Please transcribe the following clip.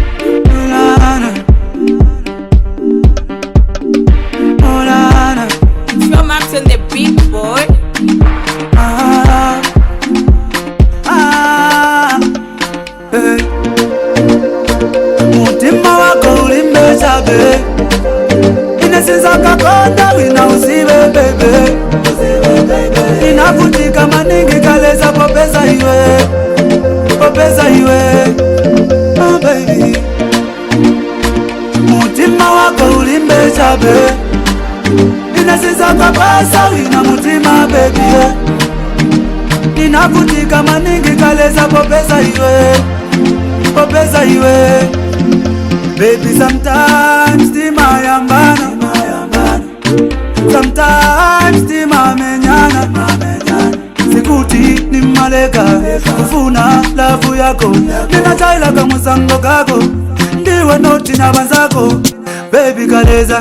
Ulana. Ulana. Show maps on the big boy. Ah, ah, hey. Mutima wako ulimbezabe inesizakakonda wina usibe bebe inavutika maningi kaleza popeza iwe popeza iwe oh baby mutima wako ulimbezabe inesizakapasa wina mutima baby yeah. Ninavutika maningi kaleza popeza iwe popeza iwe baby sometimes timayambana sometimes timamenyana sikuti nimaleka kufuna lavu yako ninachaila kamusango kako ndiwe noti na banzako baby kaleza